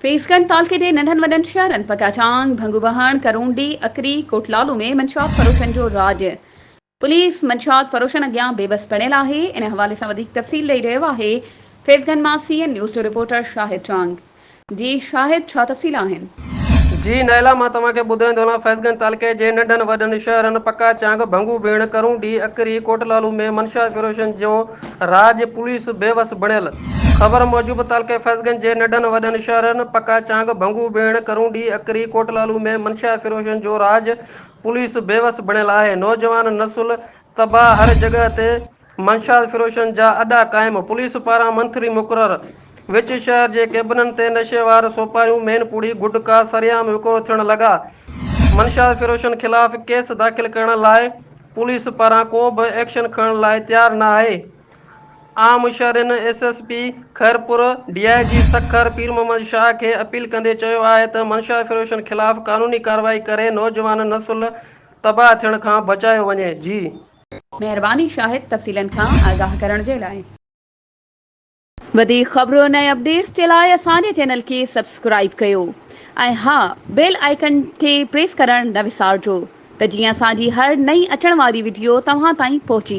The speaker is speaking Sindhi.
فيض گنج تعلقي جي ننڍن وڏن شهرن پڪاچانگ، ڀنگوبهڻ، ڪرونڊي، اڪري، ڪوٽلالو ۾ منشيات فروشن جو راڄ، پوليس منشيات فروشن اڳيان بيوس بڻيل آهي، ان حوالي سان وڌيڪ تفصيل ڏئي رهيو آهي فيض گنج مان سي اين نيوز جو رپورٽر شاهد چانگ جي شاهد ڇا تفصيل آهن. جي نائلا مان توهان کي ٻڌائيندو هلان فيض گنج تعلقي جي ننڍن وڏن شهرن پڪاچانگ، ڀنگوبهڻ، ڪرونڊي، اڪري، ڪوٽلالو ۾ منشيات فروشن جو راڄ، پوليس بيوس بڻيل. خبر موجب تعلقي فيض گنج جي ننڍن وڏن شهرن پڪا چانگ، ڀنگو ٻيڻ، ڪرونڊي، اڪري، ڪوٽلالو ۾ منشيات فروشن جو راڄ، پوليس بيوس بڻيل آهي، نوجوان نسل تباهه، هر جڳهه تي منشيات فروشن جا اڏا قائم، پوليس پاران منٿلي مقرر وچ شهر جي ڪيبنن تي نشي وار سوپاريون، مين پوڙي، گٽڪا سرعام وڪرو ٿيڻ لڳا، منشيات فروشن خلاف ڪيس داخل ڪرڻ لاء پوليس پاران ڪو به ايڪشن کڻڻ لاء تيار نه آهي. عام شهرين S S P Khairpur, D I G Sukkur Pir Muhammad Shah کي اپيل ڪندي چيو آهي ته منشيات فروشن خلاف قانوني ڪارروائي ڪري نوجوان نسل تباهه ٿيڻ کان بچايو وڃي. جي. مهرباني شاهد تفصيلن کان آگاهه ڪرڻ جي لاء. وڌيڪ خبرن ۽ اپڊيٽس جي لاء اسان جي چينل کي سبسڪرائيب ڪيو ۽ ها بيل آئيڪن کي پريس ڪرڻ نه وسارجو ته جيئن اسان جي هر نئين اچڻ واري وڊيو توهان تائين پهچي.